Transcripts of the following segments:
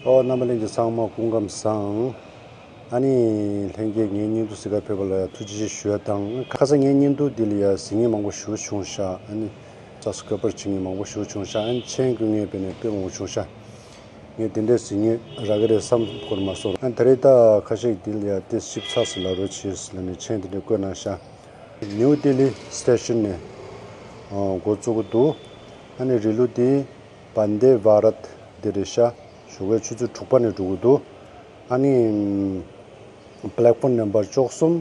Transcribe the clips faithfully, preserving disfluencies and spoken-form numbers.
ཨོ། རྣམ་པ་ལྷན་རྒྱས་ཚང་མ་སྐུ་ཁམས་བཟང་། ཨ་ནི་ལྷན་རྒྱས་ངའི་བརྙན་ཐུང་གཟིགས་གར་ཕེབས་པ་ལ་ཡང་ཐུགས་རྗེ་ཆེ་ཞུ་ཡ་དང་། ཁ་སང་ངའི་བརྙན་ཐུང་འདི་ལ་ཡང་གཟིགས་མཁན་མང་པོ་ཞེ་པོ་བྱུང་ཤག་ཨ་ནི་ས་སུ་སྐོར་བར་བྱེད་མཁན་མང་པོ་ཞེ་པོ་བྱུང་ཤག་ཨ་ནི་མཆན་བཀོད་མཁན་དཔེར་ན་དཔེ་མང་པོ་བྱུང་ཤག་ངས་དེ་འདྲའི་གཟིགས་མཁན་རག་གི་རེད་བསམ་ཁོ་རང་མ་སོང་། ཨ་ནི་ད་རེས་ད་ཁ་ཤས་འདི་ལ་ཡང་ཏོག་ཙམ་ཞིབ་ཚགས་སུ་ལབ་རོགས་བྱེད་ཟེར་ལབ་ནས་མཆན་དེ་འདྲ་བཀོད་གནང་ཤག་ནིའུ་ལྡི་ལི་སི་ཊེ་ཤོན་ནས་འགོ་བཙུགས་ཀྱི་འདུག་ཨ་ནི་རིང་ལུགས་དེ་བན་དེ་བྷ་རད་དེ་རེད་ཤག་ཞོགས་ཀའི་ཆུ་ཚོད་དྲུག་པ་ནས་འགྲོ་གི་འདུག་ཨ་ནི་པི་ལེཊ་ཕོམ་ནམ་བར་བཅུ་གསུམ།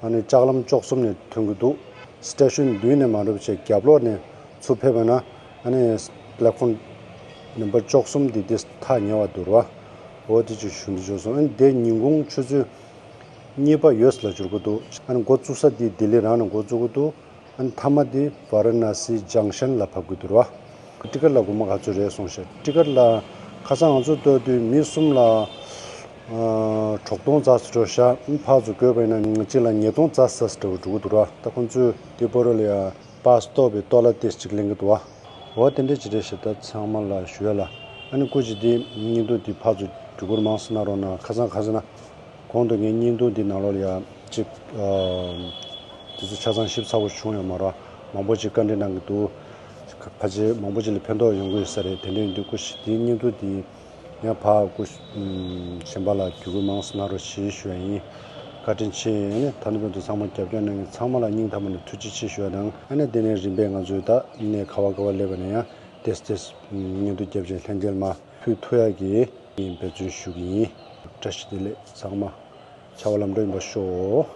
ཨ་ནི་ལྕགས་ལམ་བཅུ་གསུམ་ནས་ཐོན་གྱི་འདུག་སི་ཊེ་ཤོན་མདུན་ནས་མ་འགྲོ་བྱས་རྒྱབ་ལོགས་ནས་ཚུར་ཕེབས་པ་ན། ཨ་ནི་པི་ལེཊ་ཕོམ་ནམ་བར་བཅུ་གསུམ་འདི་དེ་ཐག་ཉེ་བ་འདུག་ར། འོ་དེ་ཅིག་ཞུ་འདོད་བྱུང་སོང་། ཨ་ནི་དེ་ཉིན་གུང་ཆུ་ཚོད་གཉིས་པ་ཡོལ་ལ་འབྱོར་གྱི་འདུག་ཨ་ནི་འགོ་བཙུགས་ས་དེ་ལྡི་ལི་རང་ནས་འགོ་བཙུགས་ཀྱི་འདུག་ཨ་ནི་མཐའ་མ་དེ་ཝཱ་ར་ཎ་སི་ཇང་ཤན་ལ་བབས་ཀྱི་འདུག་ར། ཊི་ཀེ་ཊི་ལ་སྒོར་མོ་ག་ཚོད་རེད་གསུངས་ཤག་ཊི་ཀེ་ཊི་ལ་ཁ་སང་ང་ཚོ་ལྟ་དུས་མི་གསུམ་ལ་ཨ་དྲུག་སྟོང་ཙམ་ཞིག་འགྲོ་ཤག་ཕར་ཚུར་བགོས་པ་ཡིན་ན་གཅིག་ལ་ཉིས་སྟོང་ཙམ་ཞིག་འགྲོ་གི་འདུག་ར། ད་ཁོང་ཚོས་དེ་བར་ལ་ཡ་པཱ་སི་གཏོར་བའི་ཏོ་ལ་ཏོག་ཙམ་ཅིག་ལེན་གྱི་འདུག་བ། འོ་དེ་འདྲ་ཅིག་རེད་ཤག་ད་ཚང་མ་ལ་ཞུ་ཡ་ལ། ཨ་ནི་སྐུ་མཁྱེན་དེ་བརྙན་ཐུང་དེ་ཕར་ཚུར་བརྒྱུད་བསྐུར་མང་ཙམ་གནང་རོགས་གནང་། ཁ་སང་ཁ་སང་ན། གོང་དུ་ངའི་བརྙན་ཐུང་འདི་ནང་ལོགས་ལ་ཡང་ཅིག་ཨ་དེ་ཚོ་ཆ་ཚང་ཞིབ་ཚགས་པོ་བྱུང་ཡོད་མ་རེད། མང་པོ་ཅིག་བཀའ་འདྲི་གནང་གི་འདུག་ཕལ་ཆེར་མང་པོ་ཅིག་ལ་ཕན་ཐོགས་ཡོང་གི་ཡོད་ས་རེད། དེ་འདྲ་ཡིན་དུས་སྐུ་མཁྱེན་དེའི་བརྙན་ཐུང་འདི་ཡང་ཕར་སྐུ་གཞན་པ་ལ་བརྒྱུད་བསྐུར་མང་ཙམ་གནང་རོགས་ཞེས་ཞུ་ཡ་ཡིན། བཀའ་དྲིན་ཆེ། ཨ་ནི་ད་ནི་བར་དུ་ཚང་མ་རྒྱབ་སྐྱོར་གནང་མཁན་ཚང་མ་ལ་སྙིང་ཐག་པ་ནས་ཐུགས་རྗེ་ཆེ་ཞུ་ཡ་དང་། ཨ་ནི་དེ་ནས་རིམ་པས་ང་ཚོས་ད་གནས་ག་བ་ག་བ་སླེབས་པ་ན་ཡང་ཏོག་ཙམ་ཏོག་ཙམ་བརྙན་ཐུང་རྒྱབ་བྱས་ལྷན་རྒྱས་མར་ཕུལ་ཐུབ་ཡག་གི་འབད་བརྩོན་ཞུ་གི་ཡིན། བཀྲ་ཤིས་བདེ་ལེགས། ཚང་མ་བྱ་བ་ལམ་འགྲོ་ཡིན་པ་ཤོག་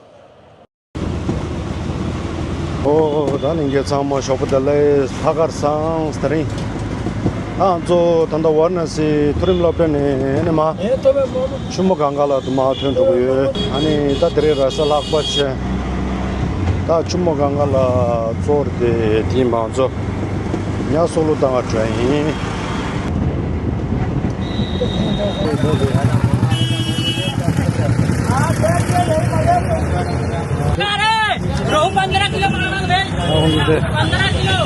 ཨོ། ད་ལྷན་རྒྱས་ཚང་མ་ཞོགས་པ་བདེ་ལེགས། ལྷག་དཀར་བཟང་། དེ་རིང་ང་ཚོ་ད་ལྟ་ཝཱ་ར་ཎ་སི་མཐོ་རིམ་སློབ་གྲྭ་ནས་ཨ་ནི་མར་ཆུ་མོ་གངྒཱ་ལ་དུ་མར་ཐོན་འགྲོ་གི་ཡོད། ཨ་ནི་ད་དེ་རིང་རེས་གཟའ་ལྷག་པ་བྱས། ད་ཆུ་མོ་གངྒཱ་ལ་གཙོ་བོར་དེ་དེ་མང་ཚོགས་ཉ་སོག་ལུ་བཏང་བ་འགྲོ་ཡིན། रोहू पंद्रह किलो पकड़ना भाई। पंद्रह किलो।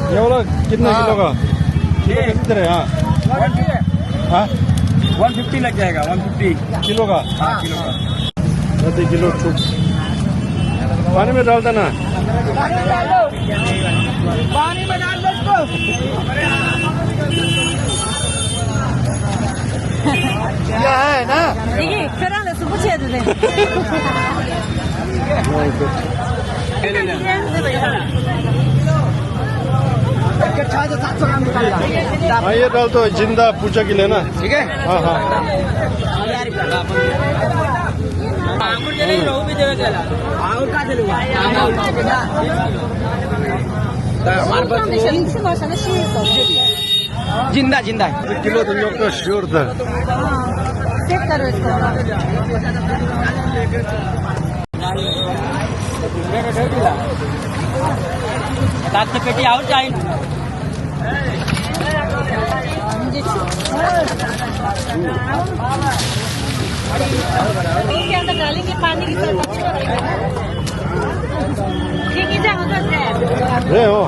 ये वाला कितने किलो का? किलो कितने है? हाँ। हाँ? वन फिफ्टी लग जाएगा, वन फिफ्टी। किलो का? हाँ, किलो का। आधे किलो छुप। पानी में डाल देना। पानी में डाल दो इसको। यह है ना? देखिए, फिर हम इसको पूछे थे। हाँ, ये डाल दो, जिंदा पूजा के लिए ना। ठीक है। हाँ, हाँ। जिंदा, जिंदा। किलो तो न्योक तो श्योर था। चेक करो इसको। दांत से पेटी आउट जाए। इसके अंदर डालेंगे पानी की तरह। ठीक है, जाओ उधर से। ए हो।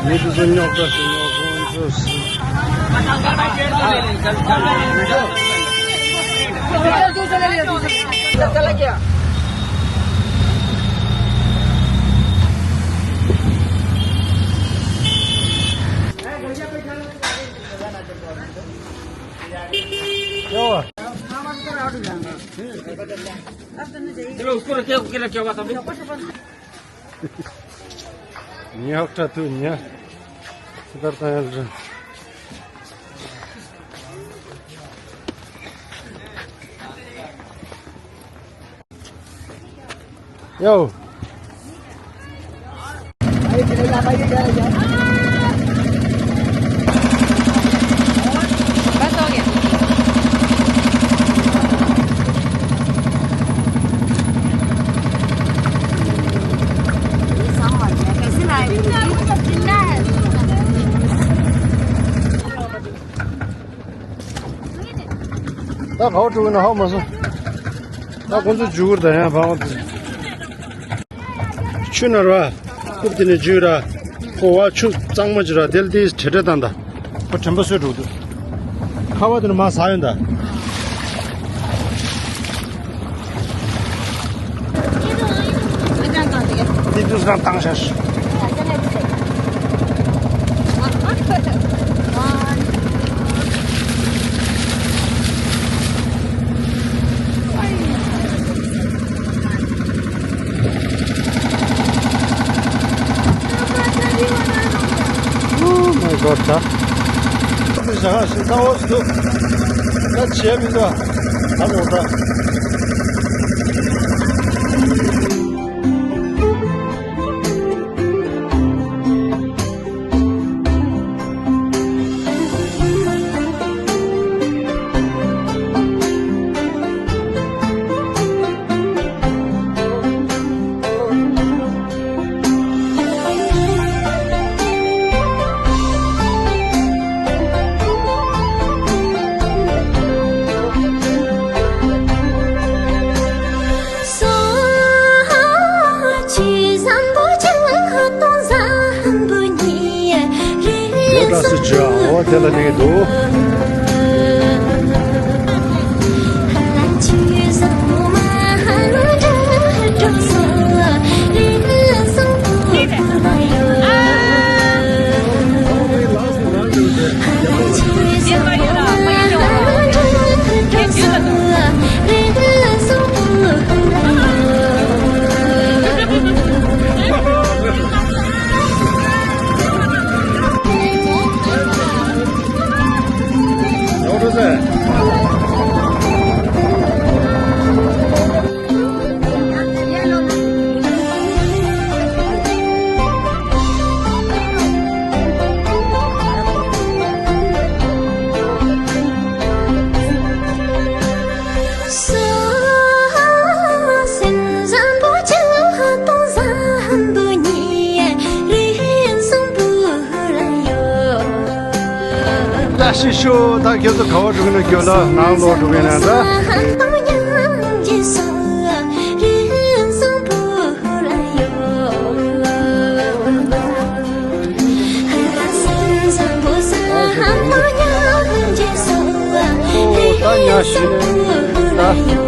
ये तो सुन लो, तो सुन लो, कौन सा? चला गया। चलो, उसको रखिए, उसके रखिए, बस अभी। ཉག་ཕྲ་ཐུ་ཉག་སི་ཏར་ཏང་ཡལ་ར། ཡའོ། बस हो गया। ད་ག་བ་འགྲོ་གི་ན་ཧ་མ་སོང་། ད་ཁོང་ཚོ་རྒྱུག་གུར་དང་ཡང་བང་བ། ཆུ་ནར་བ། རྐུབ་དེ་ནས་རྒྱུག་ར། ཁོ་བ་ཆུ་གཙང་མ་ཅིག་ར་དེལ་དེ་དྲེ་དྲེ་བཏང་ད། ཁོ་དྲན་པ་གསོས་འགྲོ་འདུག་ཁ་བ་དེ་ནས་མ་ཟ་ཡོང་ད། འདི་དུས་སྒང་བཏང་ཤག Oh my God, ད། ད་ཞག་ཞིག་ཚ་བོ་ཞིག་འདུག་ད་བྱས་མི་འདུག་ད་ལོ་ད། ལོ་ཏྲ་སི་ཅི་ཨ་འོ་དེ་ལ་གནས་འདུག་བཀྲ་ཤིས་ཤོག་ད་ཁྱེད་ཚོ་ག་བ་འགྲོ་གི་ན་སྐྱོ་ལ་ནང་ལོག་འགྲོ་གི་ན་ད། ད་ཉ་ཤི་ད།